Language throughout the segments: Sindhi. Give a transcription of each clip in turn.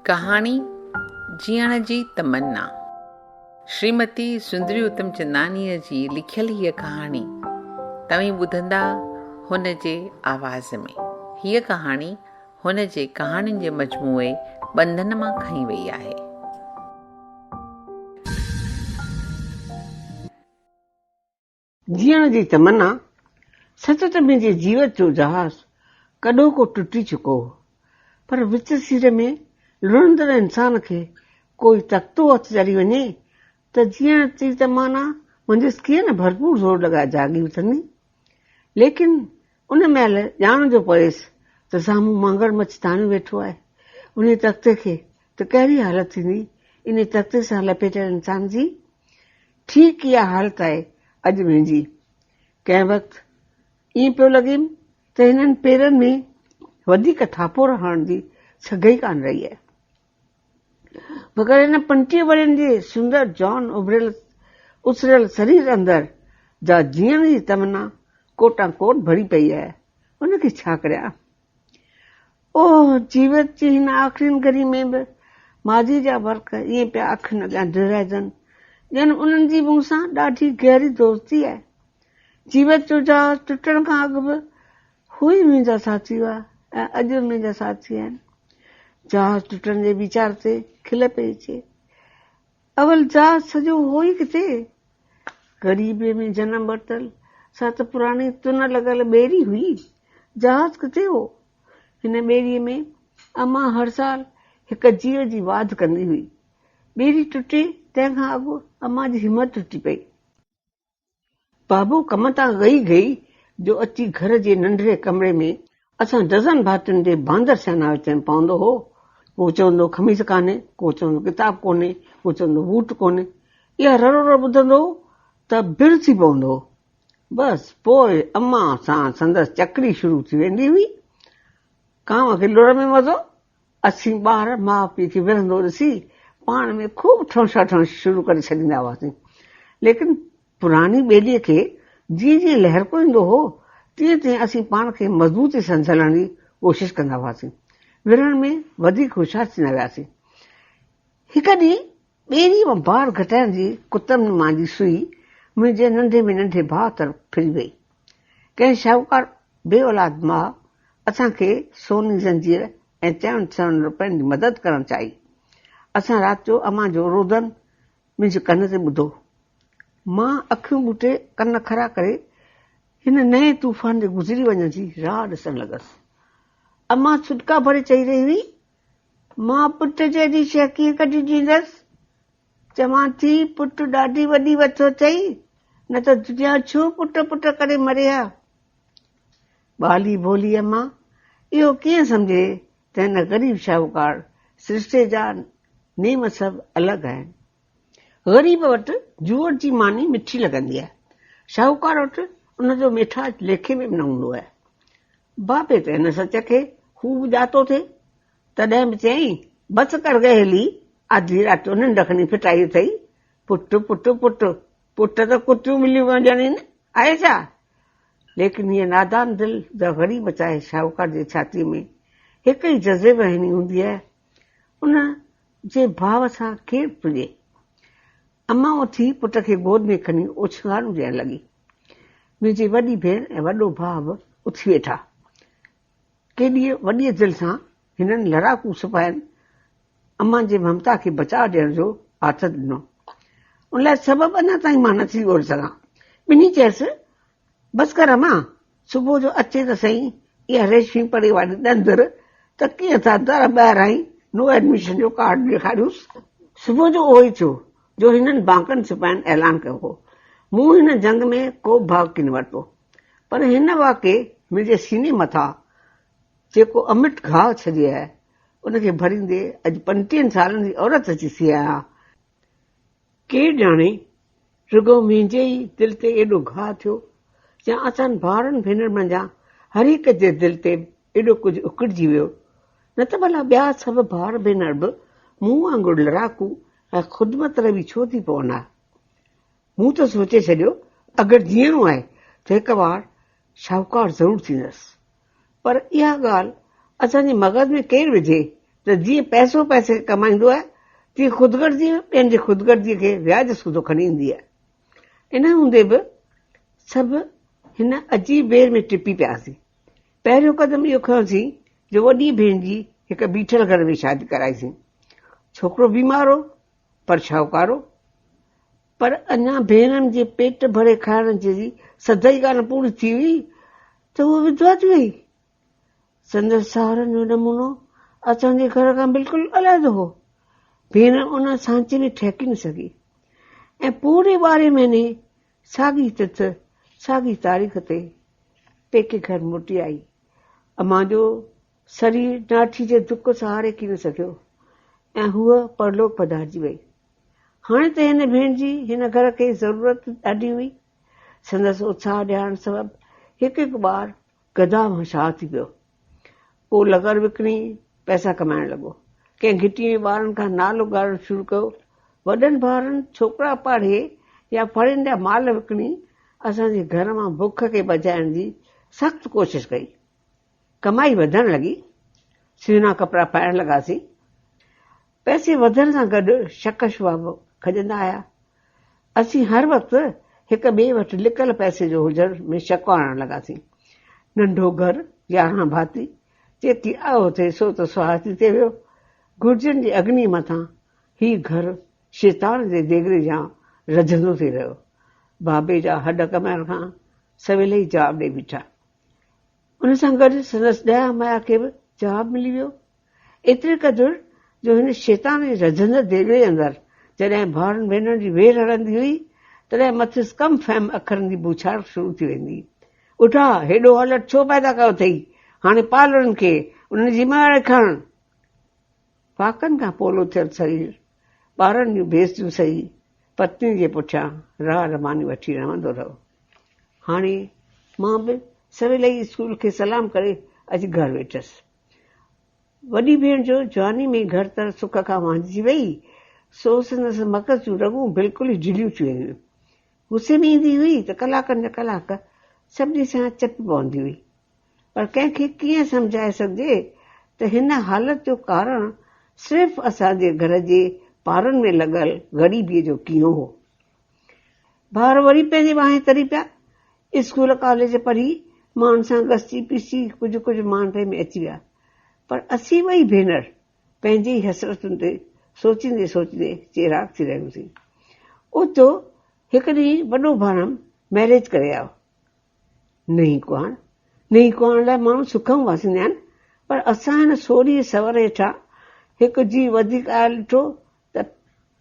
ڪهاڻي جيئڻ جي تمنا شريمتي سندري اتم چنداڻيء جي لکيل هيء ڪهاڻي توهين ٻڌندا هن جي آواز ۾. هيء ڪهاڻي هن جي ڪهاڻين جي مجموعي ٻنڌن مان کنئي وئي آهي. جيئڻ جي تمنا، سچ ته منهنجي جيوت جو جهاز ڪڏهوڪو ٽٽي چڪو هو، پر وچ سير ۾ لڙهندڙ انسان کي ڪوئي تختو هٿ چڙهي وڃي ته جيئڻ جي تمنا منجهس ڪيئن نه ڀرپور زور لڳائي جاڳي اٿندي. ليڪن ان مهل ڄاڻ جو پويس ته سامهون مانگر مڇ تاڻيو ويٺو آهي. انهيء تختي کي ته ڪهڙي حالت ٿيندي، انهيء تختي سان لپيٽيل انسان جي؟ ٺيڪ اها حالت آهي اڄ منهنجي. ڪنهن وقت ائين پيو لڳيم ته هنن پيرن ۾ وڌيڪ ٿاپور هڻڻ جي سگهه ئي ڪانه رهي آهي. مگر هن 25 ورهين جي سندر جان اڀريل اسريل سرير اندر جا جيئڻ جي تمنا ڪوٽان ڪوٽ ڀري پئي آهي، ان کي ڇا ڪريان؟ اوه! جيوت جي هن آخرين گهڙي ۾ به ماضيء جا ورق ائين پيا اکين اڳيان دهرائجن، ڄڻ انهن جي مون سان ڏاڍي گهري دوستي آهي. جيوت جو جهاز ٽٽڻ کان اڳ به هو ئي منهنجا ساٿي هئا ۽ اڄ به منهنجا ساٿي آهن. جهاز ٽٽڻ جي ويچار تي کل پئي اچي. اول جهاز سڄو هو ئي ڪٿي؟ غريبيء ۾ جنم ورتل سا ته پراڻي تن لڳل ٻيڙي هئي. جهاز ڪٿي هو؟ هن ٻيڙيء ۾ امان هر سال هڪ جيء جي واڌ ڪندي هئي. ٻيڙي ٽٽي تنهن کان اڳ امان جي همت ٽٽي پئي. بابو ڪم تان ڳئي گئي جو اچي گهر جي ننڍڙي ڪمري ۾ اسان ڊزن ڀاتين جي باندر سيانا وچ ۾ پوندو هو. ڪو چوندو قميص ڪانهي، ڪو چوندو ڪتاب ڪونهي، ڪو چوندو بوٽ ڪونهي. اها رڙ رڙ ٻڌندو هو ته بر ٿي پوندو هو. بس پوء امان سان سندس چڪري شروع ٿي ويندي هئي. ڪانء کي لڙ ۾ مزو، اسين ٻار ماء پيء کي وڙهندو ڏسي پاڻ ۾ خوب ٺونشا ٺونشي شروع ڪري ڇڏيندا هئاسين. ليڪن پراڻي ٻيلي کي جيئن جيئن لهرڪو ايندو هو، تيئن تيئن اسين پاڻ کي مضبوطي سان جهلڻ جي ڪوشش ڪندا هئاسين. وڙهڻ ۾ وڌيڪ هوشيار ٿيندا وياسين. هڪ ڏينهن ٻيڙي مان بار گهٽائڻ جي ڪتب نما جي سوئي منهنجي ننڍي ۾ ننڍي ڀاء طرف ڦري وئي. ڪنهن شاهوڪار بي اولاد ماء اسان کي سوني زنجير ۽ چئن سون روپين جي مدد ڪرڻ چاهي. اسان رات جو امان جو رودن منهنجي ڪن تي ٻڌو. مان اکيون ٻوٽي ڪن کرا ڪري هن نئين طوفان جي گذري وڃڻ جي راهه ڏسڻ لڳس. امان سڏڪا ڀري چئي رهي هئي، مان پٽ جهڙي شيء ڪيئن ڪڍي ڏيندس؟ چوان ٿي پٽ ڏاڍي وڏي وٿ اٿئي، نه ته دنيا ڇو پٽ پٽ ڪري مري ها. ٻالي ڀولي امان اهو ڪيئن سمجهي ته هن غريب شاهوڪار سرشتي جا نيم سڀ الڳ آهن. غريب وٽ جوئر جي ماني مٺي لڳندي آهي، شاهوڪار وٽ ان جو ميٺاج ليکي ۾ به نه هوندو آهي. بابي ته هن سچ کي خوب ڄاتو ٿي، تڏهن به چيائين، بس ڪر ڳهيلي، آڌي رات جو ننڊ کڻي ڦٽائي اٿئي، پٽ پٽ پٽ، پٽ ته ڪتيون ٻليون پيون ڄڻين، آهي ڇا؟ ليڪن هيء نادان دل جا غريب چاهي شاهوڪار جي ڇاتيء ۾ هڪ ئي جذبي وهڻي هوندي آهي، ان جي ڀاو سان ڪير پڄي؟ امان اٿي پٽ کي گود ۾ کڻي اوڇنگارون ڏيڻ لڳي. منهنجي وڏي ڀيڻ ۽ وڏو ڀاء به اٿي ويٺا. ڪيڏيء وڏيء دل سان هنن لڙاڪو سپاهين امان جي ممتا کي بچاء ڏيڻ جو آٿت ڏنو. ان لاء سبب اڃا تائين مان نه ٿي ڳولي سگهان. ٻنهي چيس، بس ڪر امان، صبح جو اچي ته سهين اها ريشمي پڙي واري ڏندر ته ڪيئن ٿا در ٻاهران ئي نو ايڊميشن جو ڪارڊ ڏيکاريونس. صبح جو اهو ئي ٿيو جو هنن بانڪن سپاهين اعلان ڪيو هو. مون هن جنگ ۾ ڪو به ڀاڳ ڪين ورتو. پر هن واقعي منهنجي سيني مٿان جيڪو امٽ گهاء ڇڏي آهي، ان کي ڀريندي اڄ پنجٽيهن سالن جي عورت اچي ٿي آهيان. ڪير ڄاڻي، رڳو منهنجي ئي دل تي ايڏو گهاء ٿيو يا اسان ڀائرن ڀينرن منجهان هر هڪ جي دل تي ايڏو ڪجهه اکڙجي ويو، نه ته ڀلا ٻيا سڀ ڀائر ڀينر به مون وانگر لڙاڪو ۽ خودمطلبي ڇو ٿي پون ها؟ مون ته سوچي ڇڏيو، اگر جيئڻو آهي ته هڪ وار شاهوڪار ضرور ٿيندس. پر اها ڳالهه اسان جي مغز ۾ ڪير وجهي ته جيئن پئسو پئسي کي ڪمائيندو آهي، تيئن خودغرضي به ٻين جي خودغرضيء کي وياج سوڌو کڻي ايندي آهي. ان هوندي به سڀ هن عجيب وير ۾ ٽپي پياسين. پهريون قدم اهو کنيوسين جو وڏيء ڀيڻ جي هڪ بيٺل گهر ۾ شادي ڪرائيسين. ڇوڪرو بيمار هو، پر شاهوڪار هو. پر اڃا ڀيڻن جي پيٽ ڀري کائڻ جي سڌ ئي ڪانه پوري ٿي هئي ته هوء وڌوا ٿي وئي. سندس ساهرن جو نمونو اسان جي گهر کان بلڪل علحدو هو. ڀيڻ ان سانچي ۾ ٺهڪي نه سگهي ۽ پوري ٻارهين مهيني ساڳي تٿ، ساڳي تاريخ تي پيڪي گهر موٽي آئي. امان جو سرير ناٺي جي دک سهاري ڪين سگهيو ۽ هوء پرلوڪ پڌارجي وئي. هاڻي ته هن ڀيڻ جي هن گهر کي ضرورت ڏاڍي هئي. سندس اتساهه ڏيارڻ سبب هڪ هڪ ٻار گدا مان شاهه ٿي پيو. ڪو لغڙ وڪڻي پئسا ڪمائڻ لڳو. ڪنهن گهٽيء ۾ ٻارن کان نال اگهاڙڻ شروع ڪيو. وڏن ڀائرن ڇوڪرا پاڙهي يا ڦرين جا مال وڪڻي اسان جي گهر مان بک کي بچائڻ جي سخت ڪوشش ڪئي. ڪمائي وڌڻ لڳي. سهڻا ڪپڙا پائڻ لڳاسين. پئسي وڌڻ سان گڏ شڪ شبها به کڄندا آيا. اسين هر وقت هڪ ٻئي وٽ لڪل پئسي جو هجڻ ۾ شڪ آڻڻ لڳاسين. ننڍو گهر، 11 ڀاتي، جيڪي آهو ٿئي سو ته سهاسي ٿي ويو. گهرجن جي اگنيء مٿان هي گهر شيطان جي ديڳڙي جيان رجهندو ٿي رهيو. بابي جا هڏ ڪمائڻ کان سويل ئي جواب ڏئي بيٺا. ان سان گڏ سندس ڏيا ميا کي به جواب ملي ويو. ايتري قدر جو هن شيطان جي رجهندڙ ديڳڙي اندر جڏهن ڀائرن ڀينرن جي ويڙهه هلندي هئي، تڏهن مٿس ڪم فهم اکرن جي بوڇاڙ شروع ٿي ويندي. اٺا، هيڏو هلٽ ڇو پيدا ڪيو اٿئي؟ هاڻي پال انهن کي، انهن جي ذميواري کڻ. ڦاڪن کان پولو ٿيل سرير، ٻارن جون بيعزتيون سهي، پتنيء جي پٺيان راهه رباني وٺي رمندو رهيو. هاڻي مان به سويل ئي اسڪول کي سلام ڪري اچي گهر ويٺس. وڏي ڀيڻ جو جواني ۾ گهر تر سک کان وانجهجي وئي، سو سندس مغز جون رڳون بلڪل ئي ڍليون ٿي ويون. غصي ۾ ايندي هئي ته ڪلاڪن جا ڪلاڪ سڀني سان چپي پوندي هئي. پر ڪنهن کي ڪيئن سمجهائي سگهجي ته هن حالت جو ڪارڻ صرف اسان جي گهر جي پارن ۾ لڳل غريبيء جو ڪينو هو. ڀائر وري پنهنجي ٻانهين تري پيا. اسڪول ڪاليج پڙهي ماڻهن سان گسجي پيسجي ڪجهه ڪجهه ماڻهپي ۾ اچي ويا. پر اسين ٻئي ڀينر پنهنجي ئي حسرتن تي سوچيندي سوچيندي چيراڳ ٿي رهيونسين. اوچتو هڪ ڏينهن وڏو ڀاڻم مئريج ڪري آيو. نئين ڪنوار، نئين ڪنوار لاء ماڻهو سکون واسيندا آهن، پر اسان هن سورهيه سور هيٺان هڪ جيء وڌيڪ آيل ڏٺو ته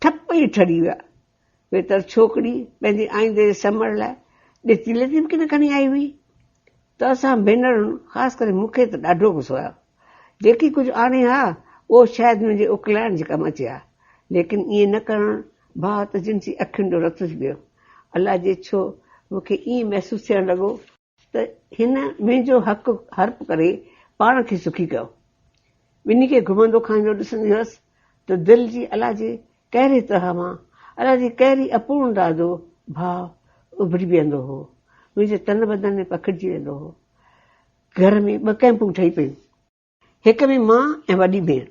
ٺپ ئي ٺري ويا. ويتر ڇوڪري پنهنجي آئيندي جي سمر لاء ڏيتي ليتي به ڪين کڻي آئي هئي ته اسان ڀينرن خاص ڪري مون کي ته ڏاڍو غصو آيو. جيڪي ڪجهه آڻي ها اهو شايد منهنجي اڪلائڻ جي ڪم اچي ها، ليڪن ائين نه ڪرڻ ڀاء ته جنسي اکين جو رت ٿي ويو. الاجي ڇو مون کي ائين محسوس ٿيڻ لڳو ته هن منهنجو حق هڙپ ڪري پاڻ کي سکي ڪيو. ٻنهي کي گهمندو کائيندو ڏسندي هئس ته دل جي الاجي ڪهڙي تهه مان الاجي ڪهڙي اپورڻتا جو ڀاء اڀري بيهندو هو. منهنجي تن بدن ۾ پکڙجي ويندو هو. گهر ۾ ٻه ڪئمپون ٺهي پيون. هڪ ۾ مان ۽ وڏي ڀيڻ.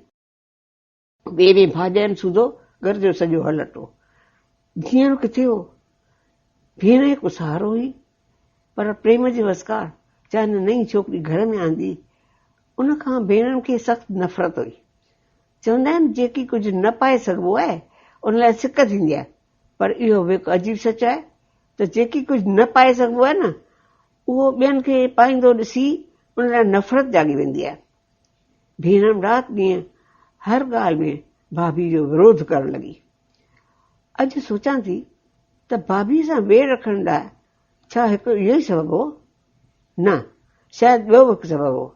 ٻئي ۾ ڀاڄاين سوڌو گهر جو سڄو هلٽو. ڌيئڻ ڪٿي هو؟ ڀيڻ هڪ سهارو هئي، پر پريم جي وسڪار جا هن نئين ڇوڪري گهر ۾ آندي، ان کان ڀيڻن کي سخت نفرت هئي. چوندا آهن جيڪي ڪجهه نه پائي سگهبو آهي، ان لاء سڪ ٿيندي آهي، پر اهو به هڪ عجيب سچ آهي ته جيڪي ڪجهه نه پائي سگهبو آهي نه، اهو ٻين کي پائيندو ڏسي ان لاء نفرت جاڳي ويندي آهي. ڀيڻم رات ڏينهن هر ڳالهه ۾ ڀاڀي جو وروڌ ڪرڻ لڳي. اڄ سوچان ٿي ته ڀاڀيء سان وير رکڻ لاء ڇا هڪ اهو ئي سبب هو؟ نه، شايد ٻيو به هڪ سبب هو.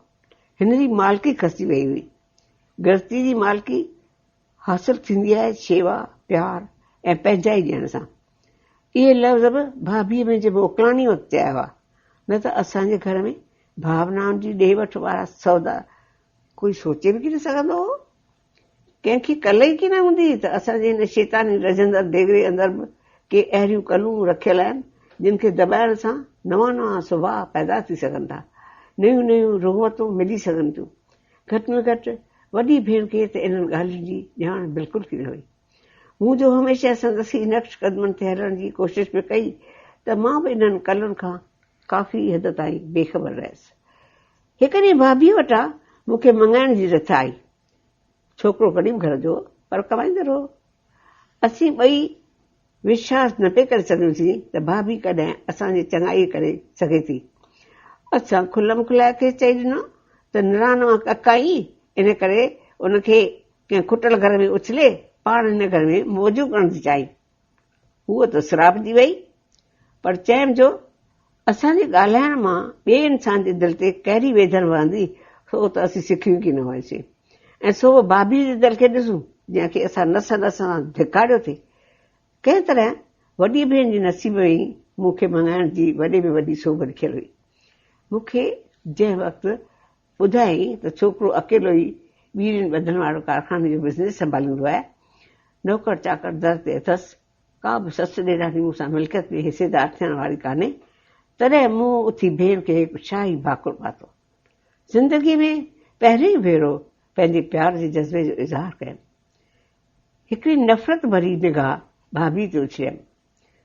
هن جي مالڪي کسجي وئي هئي. گرهستيء جي مالڪي حاصل ٿيندي آهي شيوا، پيار ۽ پنهنجائي ڏيڻ سان. اهي لفظ به ڀاڀيء منهنجي موڪلاڻي وقت چيا هئا، نه ته اسان جي گهر ۾ ڀاونائن جي ڏي وٺ وارا سودا ڪوئي سوچي به ڪين سگهندو هو. ڪنهن کي ڪل ئي ڪين هوندي هئي ته اسان جي هن شيطاني رجهندڙ ديڳڙي اندر به ڪي اهڙيون ڪلون رکيل آهن، جن کي دٻائڻ سان نوان نوان سڀاء پيدا ٿي سگهن ٿا، نيون نيون رغبتون ملي سگهن ٿيون. گهٽ ۾ گهٽ وڏي ڀيڻ کي ته انهن ڳالهين جي ڄاڻ بلڪل ڪين هئي. مون جو هميشه سندس ئي نقش قدمن تي هلڻ جي ڪوشش پئي ڪئي ته مان به انهن ڪلن کان ڪافي حد تائين بي خبر رهيس. هڪ ڏينهن ڀاڀيء وٽان مون کي مڱائڻ جي رٿ آئي. ڇوڪرو غريب گهر جو هو پر ڪمائيندڙ هو. اسين ٻئي وشواس نه پئي ڪري سگهيونسين ته ڀاڀي ڪڏهن اسان جي چڱائي ڪري سگهي ٿي. اسان کلم کلائي کيس چئي ڏنو ته نران مان ڪڪ آئين، ان ڪري ان کي ڪنهن کٽل گهر ۾ اڇلي پاڻ هن گهر ۾ موجون ڪرڻ ٿي چاهين. هوء ته سراپجي وئي، پر چيم جو اسان جي ڳالهائڻ مان ٻئي انسان جي دل تي ڪهڙي ويڌن وهندي، سو ته اسين سکيون ڪين هئاسين ۽ سو به ڀاڀيء جي دل کي ڏسون، جنهن کي اسان نس نس سان ڌڪاريو ٿي. ڪنهن طرح وڏيء ڀيڻ جي نصيب ۾ ئي مون کي مڱائڻ جي وڏي ۾ وڏي سوڀ لکيل هئي. مون کي جنهن وقت ٻڌايائين ته ڇوڪرو اڪيلو ئي ٻيڙين ٻڌڻ وارو ڪارخاني جو بزنيس سنڀاليندو آهي، نوڪر چاڪر در تي اٿس، ڪا به سس ڏيراڻي مون سان ملڪيت ۾ حصيدار ٿيڻ واري ڪانهي، تڏهن مون اٿي ڀيڻ کي هڪ شاهي ڀاڪر پاتو. زندگيء ۾ پهريون ڀيرو پنهنجي پيار جي جذبي جو اظهار ڪيم. هڪڙي نفرت ڀري نگاهه ڀاڀيء تي اڇليم.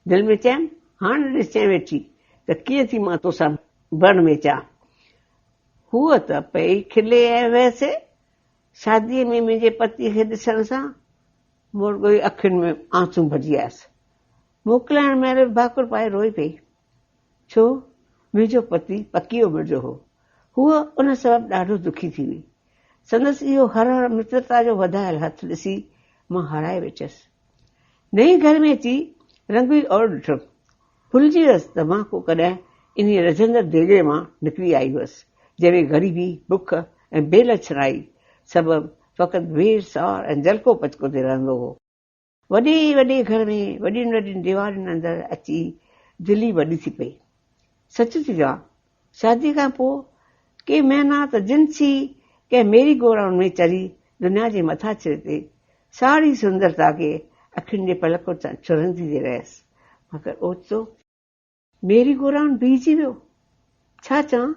دل ۾ چيم، هاڻ ڏسجانء ويٺي ته ڪيئن ٿي مان توسان بڻ ۾ اچان. هوء ته پئي کلي ۽ وهسي. شاديء ۾ منهنجي پتيء کي ڏسڻ سان مورڳو ئي اکين ۾ آنسون ڀرجي آيس. موڪلائڻ مهل به ڀاڪر پائي روئي پئي. ڇو؟ منهنجو پتي پڪي عمر جو هو. هوء ان سبب ڏاڍو دکي ٿي وئي. سندس اهو هر هر مترتا جو وڌايل هٿ ڏسي مان هارائي ويٺس. نئين گهر ۾ اچي رنگ ئي اور ڏٺم. ڀلجي ويس ته مان ڪو ڪڏهن انهيء رجهندڙ ديڳڙي مان نڪري آئي هئس، جنهن ۾ غريبي، بک ۽ بي لڇڻائي سبب فقط وير سار ۽ جلڪو پچڪو تي رهندو هو. وڏي وڏي گهر ۾ وڏين وڏين ديوارين اندر اچي دل ئي وڏي ٿي پئي. سچ ٿي چوان، شاديء کان پوء ڪي مهينا ته جنسي ڪنهن ميري گو رائونڊ ۾ چري دنيا جي مٿاڇري تي ساري سندرتا کي اکين جي پلڪن سان ڇرندي ٿي رهيس، مگر اوچتو. ميري گو رائونڊ بيهجي ويو. ڇا چوان،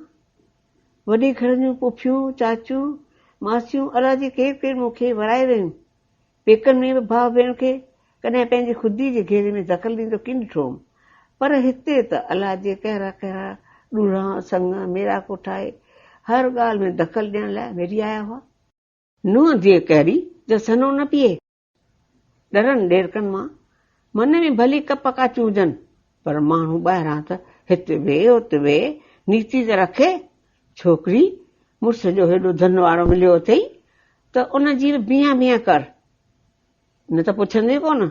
وڏي گهر جون پڦيون، چاچيون، ماسيون الاجي ڪير ڪير مون کي ورائي ويون. پيڪن ۾ به ڀاء ڀيڻ کي ڪڏهن پنهنجي خوديء جي گهيري ۾ دخل ڏيندو ڪين ڏٺو هوم. پر هتي ته الاجي ڪهڙا ڪهڙا ڏورانهن سڱ ميڙاڪو ٺاهي هر ڳالهه ۾ دخل ڏيڻ لاء مڙي آيا هئا. نونهن ڌيء ڪهڙي جو سنهو نه پيئي. ڏرن ڏيرڪن مان من ۾ ڀلي ڪپ ڪاچيون هجن، پر ماڻهو ٻاهران ته هت ويهه هت ويهه نيتي ته رکي. ڇوڪري، مڙس جو هيڏو ڌن وارو مليو اٿئي ته ان جي به بيهان بيهان ڪر، نه ته پڇندين ڪونه.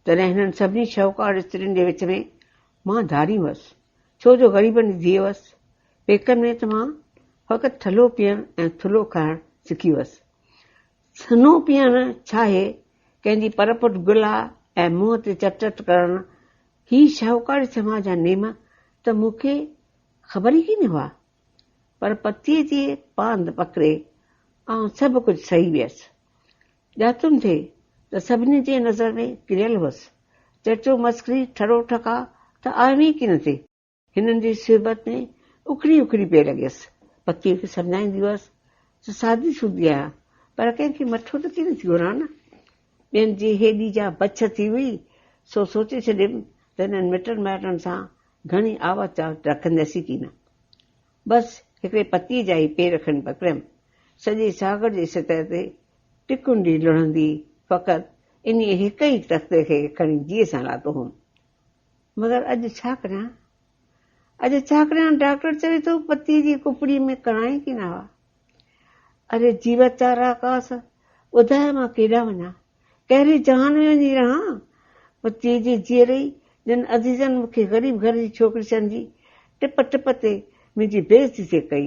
تڏهن هنن سڀني شاهوڪار استرين جي وچ ۾ مان ڌاري هئس، ڇو جو غريبن جي ڌيء هئس. پيڪن ۾ ته مان فقط ٺلهو پيئڻ ۽ ٿلهو کائڻ سکي هئس. سنهو پيئڻ ڇاهي، ڪنهن جي پر پٺ گلا ۽ منهن تي چٽ چٽ ڪرڻ، هي شاهوڪاري سماج جا نيم ته مون کي خبر ئي ڪين هئا. پر پتيء جي پاند پڪڙي آئون سڀ ڪجهه سهي ويس. ڄاتم ٿي ته سڀني جي نظر ۾ ڪريل هئس. چرچو مسخري، ٺڙو ٺڪاء ته آيم ئي ڪين ٿي. هنن جي صحبت ۾ اکڙي اکڙي پئي لڳيس. پتيء کي سمجهائيندي هئس ته سادي سودي آهيان، پر ڪنهن کي مٺو ته ڪين ٿي گهران نه. ٻين جي هيڏي جا بڇ ٿي هئي، سو سوچي ڇڏيم ته هنن مٽن مائٽن سان گهڻي آوت چاوت رکنديس ئي ڪين. بس هڪڙي پتيء جا ئي پير کڻي پڪڙيم. سڄي ساگر جي سطح تي ٽڪنڊي لڙهندي فقط انهيء هڪ ئي تختي کي کڻي جيء سان لاتو هوم. مگر اڄ ڇا ڪريان؟ اڄ ڇا ڪريان؟ ڊاڪٽر چوي ٿو پتيء جي ڪپڙي ۾ ڪڻا ئي ڪين هئا. اري جيوت جا راڪاس، ٻڌاء مان ڪيڏانهن وڃان؟ ڪهڙي جهان ۾ وڃي رهان؟ پتيء جي جيئري ئي جن عزيزن مون کي غريب گهر جي ڇوڪري سمجهي ٽپ ٽپ تي منهنجي بي عزتي ٿي ڪئي،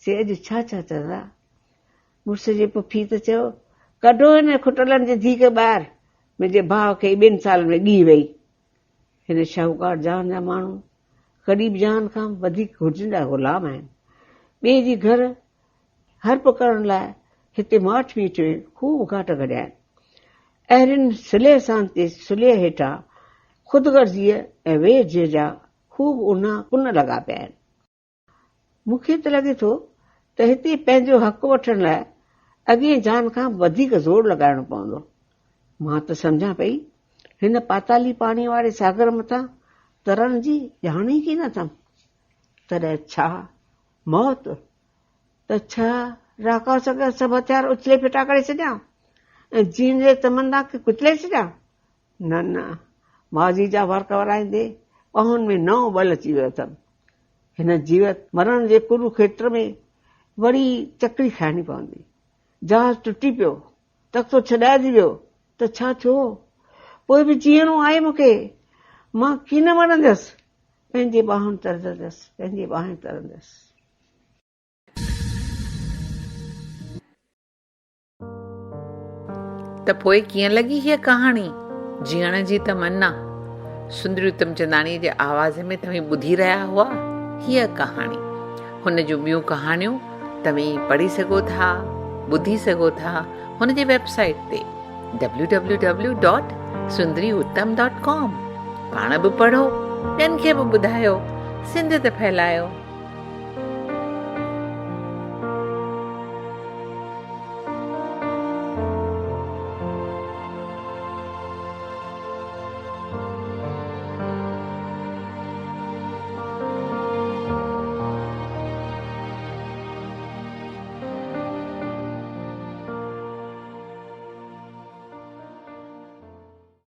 سي اڄ ڇا ڇا چوندا؟ مڙس جي پڦيء ته چيو، ڪڍو هن کٽلن جي ڌيء کي ٻاهر، منهنجي ڀاء کي ئي ٻن سالن ۾ ڳهي وئي. هن شاهوڪار جهان جا ماڻهو غريب جهان کان وڌيڪ گهرجن جا غلام آهن. ٻئي جي گهر هڙپ ڪرڻ لاء هتي ماٺ ميٺ ۾ خوب گهاٽ گهڙيا آهن. اهڙين صلح سانت جي صلح هيٺان خود غرضيء ۽ وير جير جا خوب اونها ڪن لڳا پيا آهن. مون کي ته لڳي ٿو ته هتي پنهنجو حق وٺڻ لاء اڳئين جان کان وڌيڪ زور لڳائڻو پوندو. مان ته سمجهان پئي، هن پاتالي پاڻيء واري ساگر مٿان ترڻ جي ڄاڻ ئي ڪين اٿم. تڏهن ڇا موت؟ ته ڇا راڪاس اڳيان سڀ هٿيار اڇلي ڦٽا ڪري ڇڏيان ۽ جيئڻ جي تمنا کي ڪچلي ڇڏيان؟ نه نه، ماضي جا ورق ورائيندي ٻانهن ۾ نئون ٻل اچي ويو اٿم. هن جيوت مرڻ جي ڪرو کيتر ۾ وري چڪري کائڻي پوندي. جهاز ٽٽي پيو، تختو ڇڏائجي ويو ته ڇا ٿيو؟ پوء به جيئڻو آهي مون کي. مان ڪين مرندس، پنهنجي ٻانهن ترندس، پنهنجي ٻانهن ترندس. ته پوء ڪيئن لڳي هيء ڪهاڻي، جيئڻ جي تمنا؟ سندري اتمچنداڻيء جي آواز ۾ توهين ٻڌي رهيا هئا هيء ڪهاڻي. هن جون ٻيون ڪهاڻيون توهين پڙهي سگهو ٿا، ٻڌي سگهو ٿا هن جي ويب سائيٽ تي www.sundariuttam.com. پاڻ به پڙهو، ٻين کي به ٻڌايو، سنڌيت ڦهلايو.